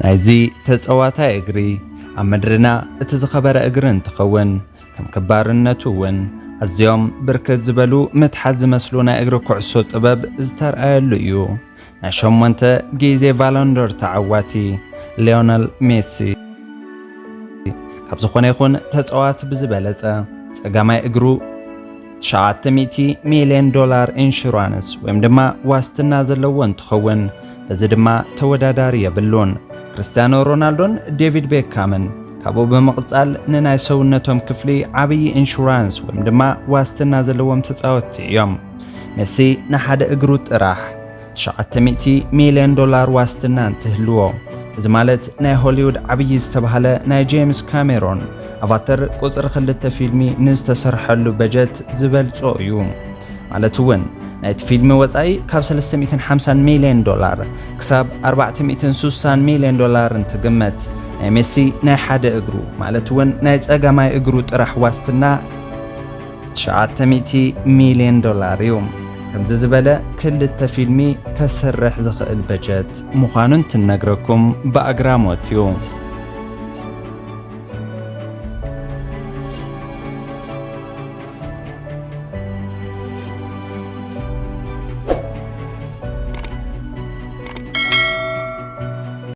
ናይዚ ተጸዋታይ እግሪ ኣብ ምድርና እቲ ዝኸበረ እግሪ እንትኸውን፣ ከም ክባርነቱ እውን ኣዝዮም ብርክት ዝበሉ ምትሓት ዝመስሉ ናይ እግሪ ኩዕሶ ጥበብ ዝተርኣየሉ እዩ። ናይ ሸሞንተ ግዜ ቫሎንዶር ተዓዋቲ ሊዮነል ሜሲ። ካብ ዝኾነ ይኹን ተጻዋቲ ብዝበለጸ፣ ጸጋማይ እግሩ ትሽዓተ ሚእቲ ሚልዮን ዶላር ኢንሹራንስ ወይም ድማ ዋስትና ዘለዎ እንትኸውን፣ በዚ ድማ ተወዳዳሪ የብሉን። ክርስቲያኖ ሮናልዶን ዴቪድ ቤካምን ካብኡ ብምቕጻል ንናይ ሰውነቶም ክፍሊ ዓብዪ ኢንሹራንስ ወይም ድማ ዋስትና ዘለዎም ተጻወትቲ እዮም። ሜሲ ንሓደ እግሩ ጥራሕ ትሽዓተ ሚእቲ ሚልዮን ዶላር ዋስትና እንትህልዎ፣ እዚ ማለት ናይ ሆሊውድ ዓብዪ ዝተባህለ ናይ ጄምስ ካሜሮን ኣቫተር ቁጽሪ ክልተ ፊልሚ ንዝተሰርሐሉ በጀት ዝበልጾ እዩ። ማለት እውን ናይቲ ፊልሚ ወጻኢ ካብ ሰለስተ ሚእትን ሓምሳን ሚልዮን ዶላር ክሳብ ኣርባዕተ ሚእትን ስሳን ሚልዮን ዶላር እንትግመት፣ ናይ ሜሲ ናይ ሓደ እግሩ ማለት እውን ናይ ጸጋማይ እግሩ ጥራሕ ዋስትና ትሽዓተ ሚእቲ ሚልዮን ዶላር እዩ። ከምዚ ዝበለ ክልተ ፊልሚ ከስርሕ ዝኽእል በጀት ምዃኑ እንትነግረኩም ብኣግራሞት እዩ።